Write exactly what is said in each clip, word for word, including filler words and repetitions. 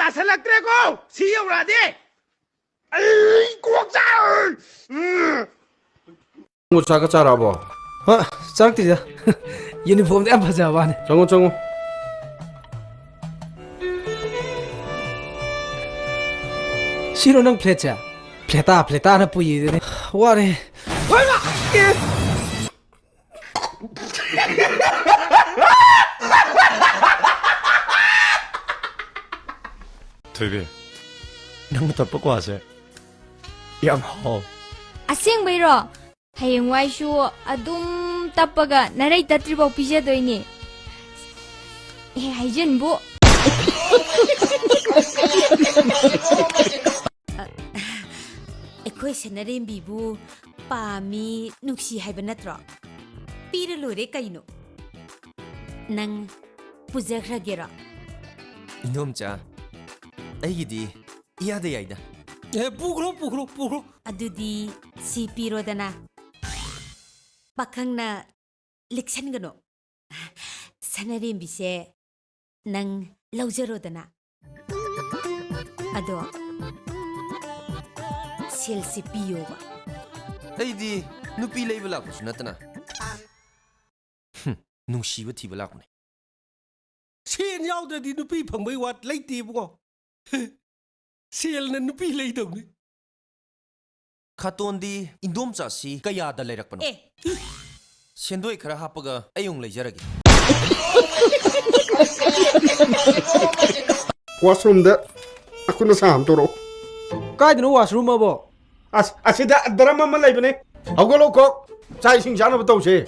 ꯌꯥꯁꯜꯂꯛꯇ꯭ꯔꯦꯀꯣ! ꯁꯤ ꯌꯧꯔꯛꯑꯗꯤ ꯑꯩ ꯀꯣꯛ ꯆꯥꯛ! ꯎꯝ꯫ ꯅꯪꯕꯨ ꯆꯥꯛꯀ ꯆꯥꯔꯛꯑꯕꯣ? ꯍ, ꯆꯥꯔꯛꯇ꯭ꯔꯤꯗ꯫ ꯌꯨꯅꯤꯐꯣꯔꯝꯗꯤ ꯌꯥꯝ ꯐꯖꯕ ꯋꯥꯅꯤ꯫ ꯆꯪꯉꯣ, ꯆꯪꯉꯣ꯫ ꯁꯤꯔꯣ ꯅꯪ ꯐ꯭ꯂꯦꯠꯁꯦ? ꯐ꯭ꯂꯦꯇꯥ, ꯐ꯭ꯂꯦꯇꯥꯅ ꯄꯨꯏꯗꯨꯅꯤ꯫ ꯋꯥꯔꯦ꯫ ꯊꯣꯏꯕꯤ, ꯅꯪꯅ ꯇꯞꯄ ꯀ꯭ꯋꯥꯁꯦ ꯌꯥꯝ ꯍꯥꯎ꯫ ꯑꯁꯦꯡꯕꯩꯔꯣ? ꯍꯌꯦꯡꯋꯥꯏꯁꯨ ꯑꯗꯨꯝ ꯇꯞꯄꯒ ꯅꯔꯩ ꯇꯠꯇ꯭ꯔꯤꯐꯥꯎ ꯄꯤꯖꯗꯣꯏꯅꯦ꯫ ꯑꯦ, ꯍꯥꯏꯖꯟꯕꯨ꯫ ꯑꯩꯈꯣꯏ ꯁꯅꯥꯔꯦꯝꯕꯤꯕꯨ ꯄꯥꯝꯃꯤ, ꯅꯨꯡꯁꯤ ꯍꯥꯏꯕ ꯅꯠꯇ꯭ꯔꯣ? ꯄꯤꯔ ꯂꯣꯏꯔꯦ ꯀꯩꯅꯣ꯫ ꯅꯪ ꯄꯨꯖꯈ꯭ꯔꯒꯦꯔꯣ? ꯏꯟꯗꯣꯝꯆꯥ, ꯑꯩꯒꯤꯗꯤ ꯏꯌꯥꯗ ꯌꯥꯏꯗ꯫ ꯑꯦ, ꯄꯨꯈ꯭ꯔꯣ, ꯄꯨꯈ꯭ꯔꯣ, ꯄꯨꯈ꯭ꯔꯣ꯫ ꯑꯗꯨꯗꯤ ꯁꯤ ꯄꯤꯔꯣꯗꯅ꯫ ꯄꯥꯈꯪꯅ ꯂꯤꯛꯁꯟꯒꯅꯨ꯫ ꯁꯅꯥꯔꯦꯝꯕꯤꯁꯦ ꯅꯪ ꯂꯧꯖꯔꯣꯗꯅ꯫ ꯑꯗꯣ ꯁꯦꯜꯁꯤ ꯄꯤꯌꯣꯕ꯫ ꯑꯩꯗꯤ ꯅꯨꯄꯤ ꯂꯩꯕ ꯂꯥꯛꯄꯁꯨ ꯅꯠꯇꯅ꯫ ꯍꯨꯝ, ꯅꯨꯡꯁꯤꯕ ꯊꯤꯕ ꯂꯥꯛꯄꯅꯦ꯫ ꯁꯦꯟ ꯌꯥꯎꯗ꯭ꯔꯗꯤ ꯅꯨꯄꯤ ꯐꯪꯕꯩ ꯋꯥ ꯂꯩꯇꯦ ꯏꯕꯨꯡꯉꯣ꯫ ꯁꯦꯜꯅ ꯅꯨꯄꯤ ꯂꯩꯗꯧꯅꯤ꯫ ꯈꯥꯇꯣꯟꯗꯤ ꯏꯟꯗꯣꯝꯆꯥꯁꯤ ꯀꯌꯥꯗ ꯂꯩꯔꯛꯄꯅꯣ? ꯑꯦ꯫ ꯁꯦꯟꯗꯣꯏ ꯈꯔ ꯍꯥꯞꯄꯒ ꯑꯩ ꯑꯃꯨꯛ ꯂꯩꯖꯔꯒꯦ꯫ ꯋꯥꯁꯔꯨꯝꯗ ꯅꯈꯨꯠ ꯅꯁꯥ ꯑꯝ ꯇꯧꯔꯛꯑꯣ꯫ ꯀꯥꯏꯗꯅꯣ ꯋꯥꯁꯔꯨꯝ ꯑꯕꯣ? ꯑꯁ, ꯑꯁꯤꯗ ꯗ꯭ꯔꯝ ꯑꯃ ꯂꯩꯕꯅꯦ꯫ ꯍꯧꯒꯠꯂꯣ ꯀꯣꯛ꯫ ꯆꯥꯛ ꯏꯁꯤꯡ ꯆꯥꯅꯕ ꯇꯧꯁꯦ꯫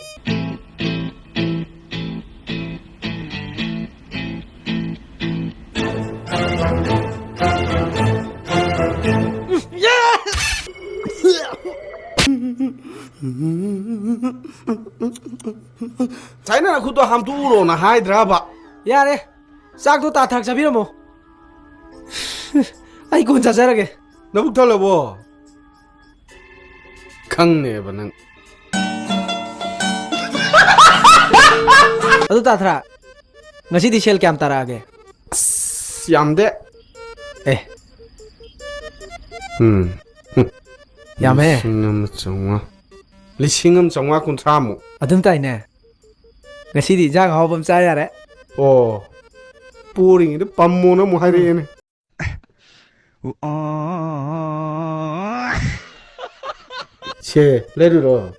ꯊꯥꯏꯅ ꯅꯈꯨꯠꯇꯣ ꯍꯥꯝꯇꯣꯛꯎꯔꯣꯅ ꯍꯥꯏꯗ꯭ꯔꯕ? ꯌꯥꯔꯦ, ꯆꯥꯛꯇꯣ ꯇꯥꯊꯔꯛ ꯆꯥꯕꯤꯔꯝꯃꯣ꯫ ꯑꯩ ꯀꯣꯟ ꯆꯥꯖꯔꯒꯦ꯫ ꯅꯕꯨꯛ ꯊꯜꯂꯕꯣ? ꯈꯪꯅꯦꯕ ꯅꯪ꯫ ꯑꯗꯨ ꯇꯥꯊ꯭ꯔꯥ, ꯉꯁꯤꯗꯤ ꯁꯦꯜ ꯀꯌꯥꯝ ꯇꯥꯔꯛꯑꯒꯦ? ꯑꯁ, ꯌꯥꯝꯗꯦ꯫ ꯎꯝ꯫ ꯌꯥꯝꯃꯦ꯫ ꯂꯤꯁꯤꯡ ꯑꯃ ꯆꯥꯝꯃꯉꯥ꯫ ꯂꯤꯁꯤꯡ ꯑꯃ ꯆꯥꯝꯃꯉꯥ ꯀꯨꯟꯊ꯭ꯔꯥꯃꯨꯛ꯫ ꯑꯗꯨꯝ ꯇꯥꯏꯅꯦ꯫ ꯉꯁꯤꯗꯤ ꯏꯟꯖꯥꯡ ꯑꯍꯥꯎꯕ ꯑꯃ ꯆꯥ ꯌꯥꯔꯦ꯫ ꯑꯣ꯫ ꯄꯣꯔꯤꯉꯩꯗ ꯄꯝꯃꯣꯅ ꯑꯃꯨꯛ ꯍꯥꯏꯔꯛꯑꯦꯅꯦ꯫ ꯁꯦ, ꯂꯩꯔꯨꯔꯣ꯫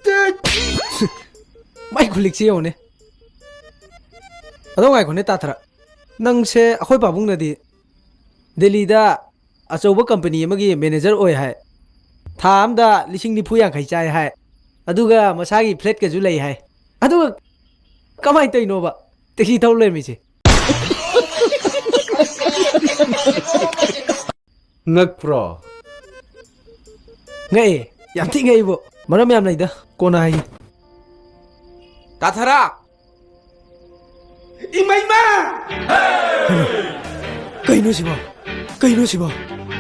ꯃꯥꯏ ꯈꯨꯂꯤꯛꯁꯦ ꯌꯦꯡꯉꯨꯅꯦ꯫ ꯑꯗꯣ ꯉꯥꯏꯈꯣꯅꯦ, ꯇꯥꯊꯔ꯫ ꯅꯪꯁꯦ ꯑꯩꯈꯣꯏ ꯄꯥꯕꯨꯡꯅꯗꯤ ꯗꯦꯜꯂꯤꯗ ꯑꯆꯧꯕ ꯀꯝꯄꯅꯤ ꯑꯃꯒꯤ ꯃꯦꯅꯦꯖꯔ ꯑꯣꯏ ꯍꯥꯏ꯫ ꯊꯥ ꯑꯝꯗ ꯂꯤꯁꯤꯡ ꯅꯤꯐꯨ ꯌꯥꯡꯈꯩ ꯆꯥꯏ ꯍꯥꯏ꯫ ꯑꯗꯨꯒ ꯃꯁꯥꯒꯤ ꯐ꯭ꯂꯦꯠꯀꯁꯨ ꯂꯩ ꯍꯥꯏ꯫ ꯑꯗꯨꯒ ꯀꯃꯥꯏꯅ ꯇꯧꯔꯤꯅꯣꯕ ꯇꯦꯛꯁꯤ ꯊꯧ ꯂꯩꯔꯝꯃꯤꯁꯦ? ꯉꯛꯄ꯭ꯔꯣ? ꯉꯛꯑꯦ꯫ ꯌꯥꯝ ꯊꯤ ꯉꯛꯏꯕꯣ꯫ ꯃꯔꯝ ꯌꯥꯝ ꯂꯩꯗ꯫ ꯀꯣꯟꯅ ꯍꯥꯏꯒꯦ꯫ ꯇꯥꯊꯔꯥ! ꯏꯃꯩꯃ! ꯀꯩꯅꯣ ꯁꯤꯕꯣ? ꯀꯩꯅꯣ ꯁꯤꯕꯣ?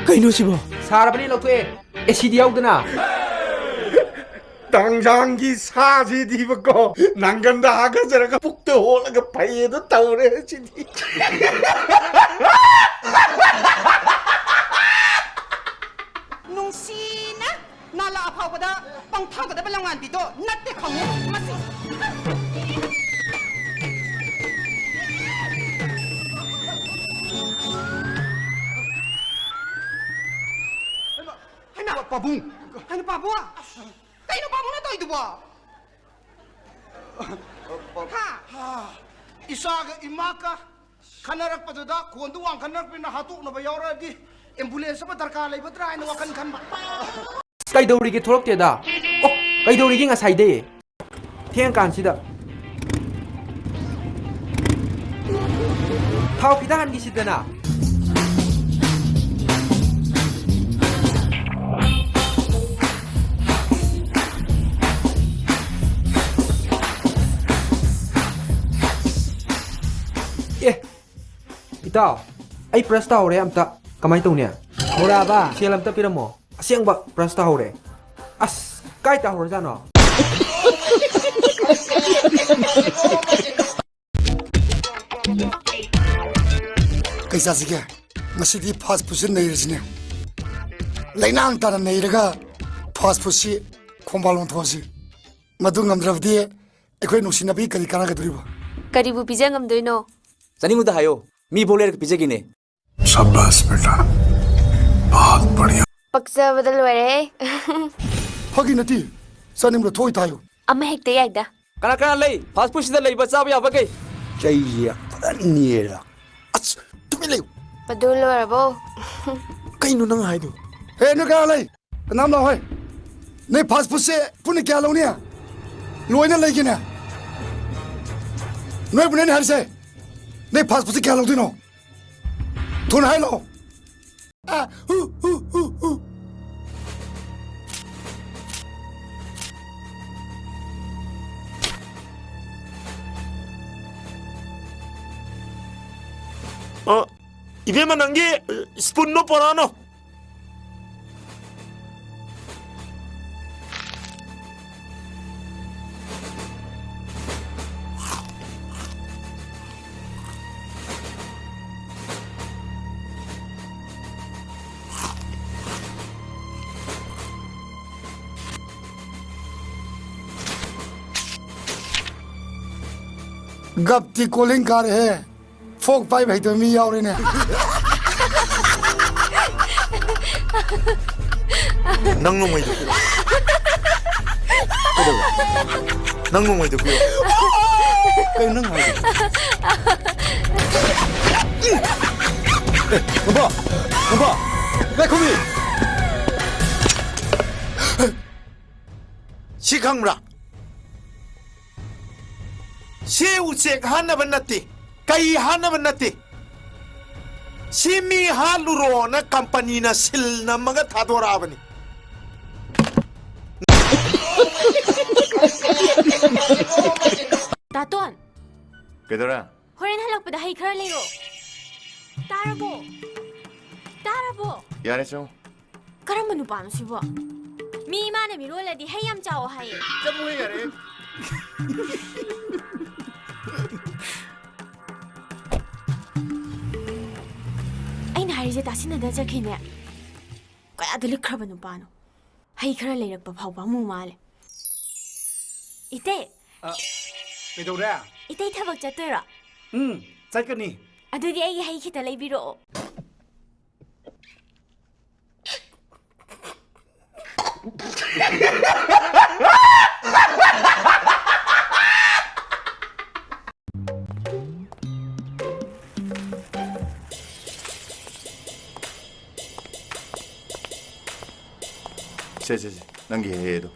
ꯀꯩꯅꯣ ꯁꯤꯕꯣ? ꯁꯥꯔꯕꯅꯤ, ꯂꯧꯊꯣꯛꯑꯦ꯫ ꯑꯦꯁꯤꯗꯤ ꯌꯥꯎꯗꯅ꯫ ꯇꯥꯡꯖꯥꯡꯒꯤ ꯁꯥꯁꯤꯗꯤꯕꯀꯣ, ꯅꯪꯒꯟꯗ ꯍꯥꯒꯠꯆꯔꯒ ꯄꯨꯛꯇ ꯍꯣꯜꯂꯒ ꯐꯩꯌꯦꯗꯣ ꯇꯧꯔꯦ ꯁꯤꯗꯤ꯫ ꯅꯨꯡꯁꯤꯅ ꯅꯥꯂꯥ ꯑꯐꯥꯎꯕꯗ ꯄꯪꯊꯥꯒꯗꯕ ꯂꯝꯉꯥꯟꯕꯤꯗꯣ ꯅꯠꯇꯦ ꯈꯪꯉꯨ ꯃꯁꯤ꯫ ꯍꯩꯃꯥ! ꯄꯥꯕꯨꯡ! ꯀꯩꯅꯣ ꯄꯥꯕꯨꯡ? ꯀꯩꯅꯣ ꯄꯥꯕꯨꯡꯅ ꯇꯧꯔꯤꯗꯨꯕꯣ? ꯍꯥ? ꯏꯆꯥꯒ ꯏꯃꯥꯒ ꯈꯟꯅꯔꯛꯄꯗꯨꯗ ꯈꯣꯟꯗꯨ ꯋꯥꯡꯈꯠꯅꯔꯛꯄꯅꯤꯅ ꯍꯥꯠꯇꯣꯛꯅꯕ ꯌꯥꯎꯔꯛꯑꯗꯤ ꯑꯦꯝꯕꯨꯂꯦꯟꯁ ꯑꯃ ꯗꯔꯀꯥꯔ ꯂꯩꯕꯗ꯭ꯔꯥ ꯍꯥꯏꯅ ꯋꯥꯈꯜ ꯈꯟꯕ꯫ ꯀꯩꯗꯧꯔꯤꯒꯦ ꯊꯣꯛꯂꯛꯇꯦꯗ? ꯑꯣ, ꯀꯩꯗꯧꯔꯤꯒꯦ ꯉꯁꯥꯏꯗꯩ? ꯊꯦꯡꯉꯀꯥꯟꯁꯤꯗ꯫ ꯊꯥꯎ ꯈꯤꯇ ꯍꯥꯟꯈꯤꯁꯤꯗꯅ꯫ ꯑꯦ, ꯏꯇꯥꯎ, ꯑꯩ ꯄ꯭ꯔꯁ ꯇꯥꯍꯧꯔꯦ ꯑꯝꯇ꯫ ꯀꯃꯥꯏ ꯇꯧꯅꯤ? ꯍꯧꯔꯛꯑꯕ? ꯁꯦꯜ ꯑꯝꯇ ꯄꯤꯔꯝꯃꯣ꯫ ꯑꯁꯦꯡꯕ ꯄ꯭ꯔꯁ ꯇꯥꯍꯧꯔꯦ꯫ ꯑꯁ, ꯀꯥꯏ ꯇꯥꯍꯧꯔꯖꯥꯠꯅꯣ? ꯀꯩ ꯆꯥꯁꯤꯒꯦ? ꯉꯁꯤꯗꯤ ꯐꯥꯁ ꯐꯨꯗꯁꯦ ꯅꯩꯔꯁꯤꯅꯦ꯫ ꯂꯩꯅꯥꯡ ꯇꯥꯅ ꯅꯩꯔꯒ ꯐꯥꯁ ꯐꯨꯗꯁꯤ ꯈꯣꯡꯕꯥꯜ ꯑꯣꯟꯊꯣꯛꯑꯁꯤ꯫ ꯃꯗꯨ ꯉꯝꯗ꯭ꯔꯕꯗꯤ ꯑꯩꯈꯣꯏ ꯅꯨꯡꯁꯤꯅꯕꯒꯤ ꯀꯔꯤ ꯀꯥꯟꯅꯒꯗꯧꯔꯤꯕ? ꯀꯔꯤꯕꯨ ꯄꯤꯖ ꯉꯝꯗꯣꯏꯅꯣ? ꯆꯥꯅꯤꯡꯕꯗ ꯍꯥꯏꯌꯣ, ꯃꯤ ꯐꯥꯎ ꯂꯩꯔꯒ ꯄꯤꯖꯒꯦꯅꯦ꯫ ꯁꯥꯕꯥꯁ ꯕꯦꯇꯥ, ꯕꯍꯨꯠ ꯕꯙꯤꯌꯥ꯫ ꯄꯛꯆꯕꯗ ꯂꯣꯏꯔꯦꯍꯦ꯫ ꯐꯥꯒꯤ ꯅꯠꯇꯦ, ꯆꯥꯅꯤꯡꯕꯗ ꯊꯣꯛꯏ ꯇꯥꯏꯌꯣ꯫ ꯑꯃ ꯍꯦꯛꯇ ꯌꯥꯏꯗ꯫ ꯀꯅꯥ ꯀꯅꯥ ꯂꯩ? ꯐꯥꯁ ꯐꯨꯗꯁꯤꯗ ꯂꯩꯕ ꯆꯥꯕ ꯌꯥꯕꯈꯩ꯫ ꯆꯩꯁꯦ ꯐꯖꯅ ꯅꯤꯔꯦꯗ꯫ ꯑꯁ, ꯇꯨꯃꯤꯟ ꯂꯩꯌꯨ꯫ ꯃꯗꯨ ꯂꯣꯏꯔꯕꯣ? ꯀꯩꯅꯣ ꯅꯪ ꯍꯥꯏꯗꯣ? ꯍꯦ, ꯅꯣꯏ ꯀꯅꯥ ꯂꯩ? ꯀꯅꯥꯝ ꯂꯥꯛꯑꯣꯍꯦ꯫ ꯅꯣꯏ ꯐꯥꯁ ꯐꯨꯗꯁꯦ ꯄꯨꯟꯅ ꯀꯌꯥ ꯂꯧꯅꯤ? ꯂꯣꯏꯅ ꯂꯩꯒꯦꯅꯦ꯫ ꯅꯣꯏꯕꯨꯅꯦ ꯑꯩꯅ ꯍꯥꯏꯔꯤꯁꯦ꯫ ꯅꯣꯏ ꯐꯥꯁ ꯐꯨꯗꯁꯦ ꯀꯌꯥ ꯂꯧꯗꯣꯏꯅꯣ? ꯊꯨꯅ ꯍꯥꯏ ꯂꯥꯛꯑꯣ꯫ ꯑ, ꯍꯨ, ꯍꯨ, ꯍꯨ, ꯍꯨ꯫ ꯑ, ꯏꯕꯦꯝꯃ, ꯅꯪꯒꯤ, ꯑ, ꯁ꯭ꯄꯨꯟꯗꯣ ꯄꯣꯔꯛꯑꯅꯣ꯫ ꯒꯞꯇꯤ ꯀꯣꯂꯤꯡ ꯀꯥꯔꯦꯍꯦ꯫ ꯐꯣꯛ ꯄꯥꯏꯕ ꯍꯩꯇꯕ ꯃꯤ ꯌꯥꯎꯔꯦꯅꯦ꯫ ꯅꯪ ꯅꯣꯡꯃꯩꯗꯨ ꯄꯤꯔꯛꯑꯣ꯫ ꯀꯩꯗꯧꯕ? ꯅꯪ ꯅꯣꯡꯃꯩꯗꯨ ꯄꯤꯔꯛꯑꯣ꯫ ꯀꯩꯅꯣ ꯅꯪ ꯍꯥꯏꯗꯣ? ꯑꯦ, ꯅꯨꯄꯥ! ꯅꯨꯄꯥ! ꯉꯥꯏꯈꯣꯃꯤ! ꯁꯤ ꯈꯪꯕ꯭ꯔꯥ? ꯁꯤ ꯎꯆꯦꯛ ꯍꯥꯠꯅꯕ ꯅꯠꯇꯦ, ꯀꯩ ꯍꯥꯠꯅꯕ ꯅꯠꯇꯦ꯫ ꯁꯤ ꯃꯤ ꯍꯥꯠꯂꯨꯔꯣꯅ ꯀꯝꯄꯅꯤꯅ ꯁꯤꯜ ꯅꯝꯃꯒ ꯊꯥꯗꯣꯔꯛꯑꯕꯅꯤ꯫ ꯗꯥꯇꯣꯟ! ꯀꯩꯗꯧꯔꯦ? ꯍꯣꯔꯦꯟ ꯍꯜꯂꯛꯄꯗ ꯍꯩ ꯈꯔ ꯂꯩꯔꯣ꯫ ꯇꯥꯔꯕꯣ? ꯇꯥꯔꯕꯣ? ꯌꯥꯔꯦ, ꯆꯪꯉꯣ꯫ ꯀꯔꯝꯕ ꯅꯨꯄꯥꯅꯣ ꯁꯤꯕꯣ? ꯃꯤ ꯏꯃꯥꯅ ꯃꯤꯔꯣꯜꯂꯗꯤ ꯍꯩ ꯌꯥꯝ ꯆꯥꯎꯑꯣ ꯍꯥꯏꯌꯦ꯫ ꯆꯠꯂꯨꯍꯦ, ꯌꯥꯔꯦ꯫ ꯑꯩꯅ ꯍꯥꯏꯔꯤꯁꯦ ꯇꯥꯁꯤꯟꯅꯗ ꯆꯠꯈꯤꯅꯦ꯫ ꯀꯌꯥꯗ ꯂꯤꯛꯈ꯭ꯔꯕ ꯅꯨꯄꯥꯅꯣ? ꯍꯩ ꯈꯔ ꯂꯩꯔꯛꯄ ꯐꯥꯎꯕ ꯑꯃꯨ ꯃꯥꯜꯂꯦ꯫ ꯏꯇꯩ! ꯑ, ꯀꯩꯗꯧꯔꯦ? ꯏꯇꯩ ꯊꯕꯛ ꯆꯠꯇꯣꯏꯔꯣ? ꯎꯝ, ꯆꯠꯀꯅꯤ꯫ ꯑꯗꯨꯗꯤ ꯑꯩꯒꯤ ꯍꯩ ꯈꯤꯇ ꯂꯩꯕꯤꯔꯛꯑꯣ꯫ ꯁꯦ, ꯁꯦ, ꯁꯦ, ꯅꯪꯒꯤ ꯍꯦ ꯍꯦꯗꯣ꯫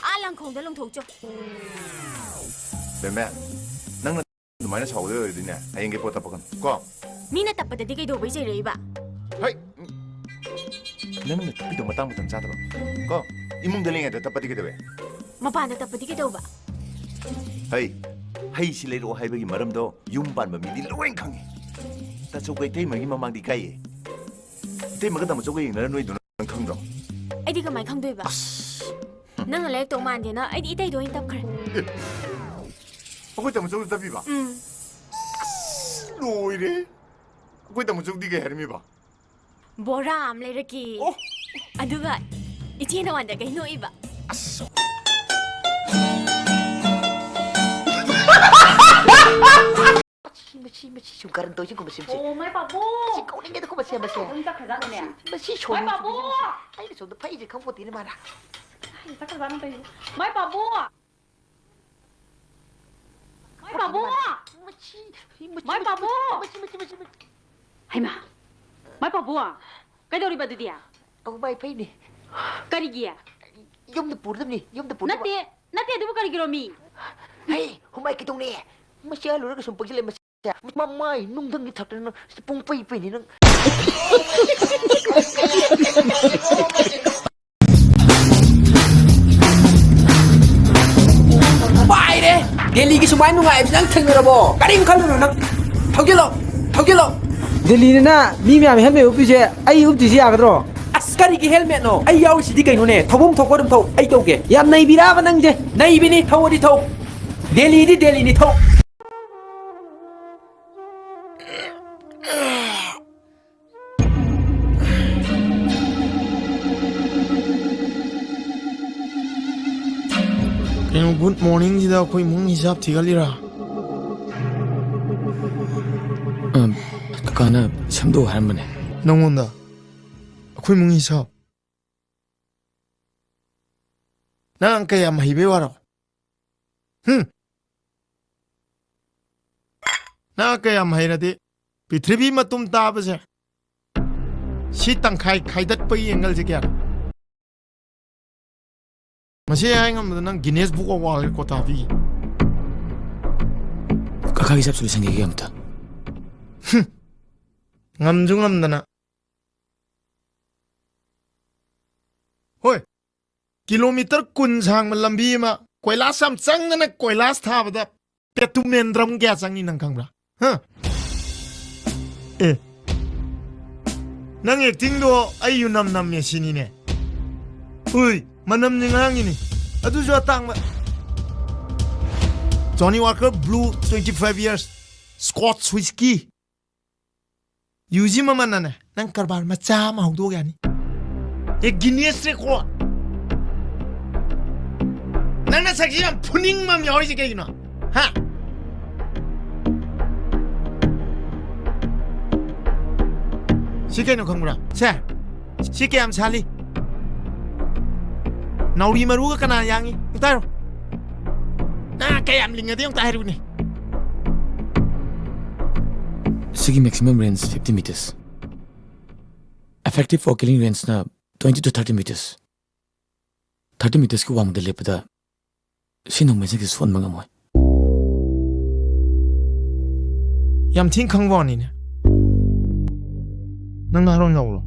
ꯑꯥ ꯂꯪꯈꯣꯡꯗ ꯂꯪꯊꯣꯛꯆꯣ꯫ ꯕꯦꯝꯕꯦꯝ, ꯅꯪꯅ ꯑꯗꯨꯃꯥꯏꯅ ꯁꯥꯎꯗꯣꯏ ꯑꯣꯏꯔꯗꯤꯅꯦ, ꯍꯌꯦꯡꯒꯤ ꯄꯣꯠ ꯇꯞꯄꯛꯀꯅꯨ, ꯀꯣ? ꯃꯤꯅ ꯇꯞꯄꯗꯗꯤ ꯀꯩꯗꯧꯕꯩ ꯆꯩꯔꯛꯏꯕ? ꯍꯩ! ꯅꯪꯅ ꯇꯞꯄꯤꯗꯣ ꯃꯇꯥꯡ ꯃꯇꯝ ꯆꯥꯗꯕ, ꯀꯣ? ꯏꯃꯨꯡꯗ ꯂꯩꯉꯩꯗ ꯇꯞꯄꯗꯤ ꯀꯩꯗꯧꯋꯦ? ꯃꯄꯥꯟꯗ ꯇꯞꯄꯗꯤ ꯀꯩꯗꯧꯕ? ꯍꯩ! ꯍꯩꯁꯤ ꯂꯩꯔꯛꯑꯣ ꯍꯥꯏꯕꯒꯤ ꯃꯔꯝꯗꯣ ꯌꯨꯝ ꯄꯥꯟꯕ ꯃꯤꯗꯤ ꯂꯣꯏ ꯈꯪꯉꯤ꯫ ꯇꯥꯆꯧꯒ ꯏꯇꯩꯃꯒꯤ ꯃꯃꯥꯡꯗꯤ ꯏꯀꯥꯏꯌꯦ꯫ ꯏꯇꯩꯃꯒ ꯇꯥꯃꯣꯆꯧꯒ ꯌꯦꯡꯅꯔ ꯅꯣꯏꯗꯨꯅ ꯅꯪ ꯈꯪꯗ꯭ꯔꯣ? ꯑꯩꯗꯤ ꯀꯃꯥꯏ ꯈꯪꯗꯣꯏꯕ? ꯑꯁ! ꯅꯪꯅ ꯂꯩꯔꯛꯇꯧ ꯃꯥꯟꯗꯦꯅ ꯑꯩꯗꯤ ꯏꯇꯩꯗ ꯑꯣꯏꯅ ꯇꯞꯈ꯭ꯔꯦ꯫ ꯑꯦ! ꯑꯩꯈꯣꯏ ꯇꯥꯃꯣꯆꯧꯗ ꯇꯞꯄꯤꯕ? ꯎꯝ꯫ ꯑꯁ! ꯂꯣꯏꯔꯦ! ꯑꯩꯈꯣꯏ ꯇꯥꯃꯣꯆꯧꯗꯤ ꯀꯩ ꯍꯥꯏꯔꯝꯃꯤꯕ? ꯕꯣꯔꯥ ꯑꯃ ꯂꯩꯔꯛꯀꯦ꯫ ꯑꯣ! ꯑꯗꯨꯒ ꯏꯆꯦ ꯅꯋꯥꯟꯗ ꯀꯩ ꯅꯣꯛꯏꯕ? ꯑꯁ! ꯃꯁꯤ, ꯃꯁꯤ, ꯃꯁꯤ, ꯁꯨꯝ ꯀꯔꯟ ꯇꯧꯔꯤꯁꯤ, ꯀꯨꯝꯕꯁꯤ, ꯃꯁꯤ꯫ ꯑꯣ, ꯃꯥꯏ ꯄꯥꯕꯨ! ꯁꯤ ꯀꯧꯅꯤꯡꯉꯦꯗ, ꯀꯨꯝꯕꯁꯤ, ꯃꯁꯤ꯫ ꯑꯗꯨꯝ ꯆꯠꯈ꯭ꯔꯖꯥꯠꯂꯅꯦ? ꯃꯁꯤ ꯁꯣꯅꯣ ꯃꯥꯏ ꯄꯥꯕꯨ! ꯆꯨꯕꯤꯁꯤ, ꯃꯁꯤ꯫ ꯑꯩꯅ ꯁꯣꯝꯗ ꯐꯩꯁꯦ ꯈꯪꯄꯣꯠꯇꯦꯅꯦ, ꯃꯥꯅ꯫ ꯀꯥꯏꯗ ꯆꯠꯈ꯭ꯔꯖꯥꯠꯅꯣ ꯇꯧꯔꯤꯁꯤꯕꯨ? ꯃꯥꯏ ꯄꯥꯕꯨ! ꯃꯥꯏ ꯄꯥꯕꯨ! ꯃꯁꯤ, ꯃꯁꯤ, ꯃꯥꯏ ꯃꯁꯤ, ꯄꯥꯕꯨ! ꯃꯁꯤ, ꯃꯁꯤ, ꯃꯁꯤ, ꯃꯁꯤ꯫ ꯍꯩꯃꯥ! ꯃꯥꯏ ꯄꯥꯕꯨ! ꯀꯩꯗꯧꯔꯤꯕ ꯑꯗꯨꯗꯤ? ꯑꯧ, ꯃꯥꯏ ꯐꯩꯅꯦ꯫ ꯀꯔꯤꯒꯤ? ꯌꯨꯝꯗ ꯄꯨꯔꯗꯕꯅꯤ, ꯌꯨꯝꯗ ꯄꯨꯔꯗꯕ꯫ ꯅꯠꯇꯦ, ꯅꯠꯇꯦ, ꯑꯗꯨꯕꯨ ꯀꯔꯤꯒꯤꯔꯣ ꯃꯤ? ꯍꯩ, ꯍꯨꯃꯥꯏ ꯀꯩꯗꯧꯅꯦ? ꯃꯁꯤ ꯍꯜꯂꯨꯔꯒ ꯁꯨꯝ ꯄꯪꯁꯤꯜꯂꯦ, ꯃꯁꯤ꯫ ꯃꯃꯥꯏ ꯅꯨꯡꯊꯪꯒꯤ ꯊꯛꯇꯅ ꯅꯪ ꯄꯨꯡ ꯄꯩ ꯄꯩꯅꯤ ꯅꯪ꯫ ꯄꯥꯏꯔꯦ! ꯗꯦꯜꯂꯤꯒꯤ ꯁꯨꯃꯥꯏꯅ ꯅꯨꯡꯉꯥꯏꯕꯁꯤ ꯅꯪ ꯊꯦꯡꯅꯔꯕꯣ? ꯀꯔꯤꯝ ꯈꯜꯂꯨꯅꯨ ꯅꯪ꯫ ꯊꯧꯖꯤꯜꯂꯣ! ꯊꯧꯖꯤꯜꯂꯣ! ꯗꯦꯜꯂꯤꯗꯅ ꯃꯤ ꯃꯌꯥꯝ ꯍꯦꯜꯃꯦꯠ ꯎꯞꯄꯤꯁꯦ ꯑꯩ ꯎꯞꯇ꯭ꯔꯤꯁꯤ ꯌꯥꯒꯗ꯭ꯔꯣ? ꯑꯁ, ꯀꯔꯤꯒꯤ ꯍꯦꯜꯃꯦꯠꯅꯣ? ꯑꯩ ꯌꯥꯎꯔꯤꯁꯤꯗꯤ ꯀꯩꯅꯣꯅꯦ? ꯊꯧꯐꯝ ꯊꯣꯛꯄ ꯑꯗꯨꯝ ꯊꯧ, ꯑꯩ ꯇꯧꯒꯦ꯫ ꯌꯥꯝ ꯅꯩꯕꯤꯔꯕ ꯅꯪꯁꯦ? ꯅꯩꯕꯤꯅꯤ, ꯊꯧꯑꯗꯤ ꯊꯧ꯫ ꯗꯦꯜꯂꯤꯗꯤ ꯗꯦꯜꯂꯤꯅꯤ, ꯊꯧ꯫ ꯀꯩꯅꯣ, ꯒꯨꯗ ꯃꯣꯔꯅꯤꯡꯁꯤꯗ ꯑꯩꯈꯣꯏ ꯏꯃꯨꯡ ꯍꯤꯁꯥꯞ ꯊꯤꯒꯠꯂꯤꯔꯥ? ꯑꯝ, ꯀꯀꯥꯅ ꯁꯦꯝꯗꯣꯛꯎ ꯍꯥꯏꯔꯝꯕꯅꯦ꯫ ꯅꯪꯉꯣꯟꯗ? ꯑꯩꯈꯣꯏ ꯏꯃꯨꯡ ꯍꯤꯁꯥꯞ? ꯅꯪ ꯀꯌꯥꯝ ꯍꯩꯕꯩ ꯋꯥꯔꯣ? ꯍꯨꯝ? ꯅꯪ ꯀꯌꯥꯝ ꯍꯩꯔꯗꯤ ꯄ꯭ꯔꯤꯊꯤꯕꯤ ꯃꯇꯨꯝ ꯇꯥꯕꯁꯦ ꯁꯤ ꯇꯪꯈꯥꯏ ꯈꯥꯏꯗꯠꯄꯒꯤ ꯑꯦꯡꯒꯜꯁꯦ ꯀꯌꯥꯅꯣ? ꯃꯁꯤ ꯍꯥꯏ ꯉꯝꯕꯗ ꯅꯪ Guinness Book of World Record ꯍꯥꯞꯄꯤ꯫ ꯀꯀꯥꯒꯤ ꯆꯞꯁꯨ ꯂꯣꯏꯁꯟꯈꯤꯒꯦ ꯑꯝꯇ꯫ ꯍꯨꯝ꯫ ꯉꯝꯁꯨ ꯉꯝꯗꯅ꯫ ꯍꯣꯏ, ꯀꯤꯂꯣꯃꯤꯇꯔ ꯀꯨꯟ ꯁꯥꯡꯕ ꯂꯝꯕꯤ ꯑꯃ ꯀꯣꯏꯂꯥꯁ ꯌꯥꯝ ꯆꯪꯗꯅ ꯀꯣꯏꯂꯥꯁ ꯊꯥꯕꯗ ꯄꯦꯇꯨꯃꯦꯟꯗ꯭ꯔꯝ ꯀꯌꯥ ꯆꯪꯉꯤ ꯅꯪ ꯈꯪꯕ꯭ꯔꯥ? ꯍꯥ? ꯑꯦ, ꯅꯪ ꯑꯦꯛꯇꯤꯡꯗꯣ ꯑꯩ ꯌꯨꯅꯝ ꯅꯝꯃꯦ ꯁꯤꯅꯤꯅꯦ꯫ ꯎꯏ, ꯃꯅꯝꯁꯦ ꯉꯥꯡꯉꯤꯅꯤ꯫ ꯑꯗꯨꯁꯨ ꯑꯇꯥꯡꯕ꯫ Johnnie Walker Blue twenty five years Scotch Whisky꯫ UG ꯃꯃꯜꯅꯅꯦ, ꯅꯪ ꯀꯔꯕꯥꯔ ꯃꯆꯥ ꯑꯃ ꯍꯧꯗꯣꯛ ꯌꯥꯅꯤ꯫ ꯑꯦ, Guinness Record꯫ ꯅꯪ ꯅꯁꯛꯁꯤ ꯌꯥꯝ ꯐꯨꯅꯤꯡꯕ ꯑꯃ ꯌꯥꯎꯔꯤꯁꯦ ꯀꯩꯒꯤꯅꯣ? ꯍꯥ? ꯁꯤ ꯀꯩꯅꯣ ꯈꯪꯕ꯭ꯔꯥ? ꯁꯦ, ꯁꯤ ꯀꯌꯥꯝ ꯁꯥꯠꯂꯤ? ꯅꯥꯎꯔꯤ ꯃꯔꯨꯒ ꯀꯅꯥ ꯌꯥꯡꯉꯤ? ꯑꯝꯇ ꯍꯥꯏꯔꯣ꯫ ꯅꯪ ꯀꯌꯥꯝ ꯂꯤꯡꯉꯗꯤ ꯑꯝꯇ ꯍꯥꯏꯔꯨꯅꯦ꯫ ꯁꯤꯒꯤ maximum range fifty meters꯫ Effective for killing range ꯅ twenty to thirty meters꯫ Thirty meters ꯀꯤ ꯋꯥꯡꯃꯗ ꯂꯦꯞꯄꯗ ꯁꯤ ꯅꯣꯡꯃꯩꯁꯤꯡꯁꯤ ꯁꯣꯟꯕ ꯉꯝꯃꯣꯏ꯫ ꯌꯥꯝ ꯊꯤꯅ ꯈꯪꯕ ꯋꯥꯅꯤꯅꯦ꯫ ꯅꯪ ꯅꯍꯥꯔꯣꯟ ꯌꯥꯎꯕ꯭ꯔꯣ?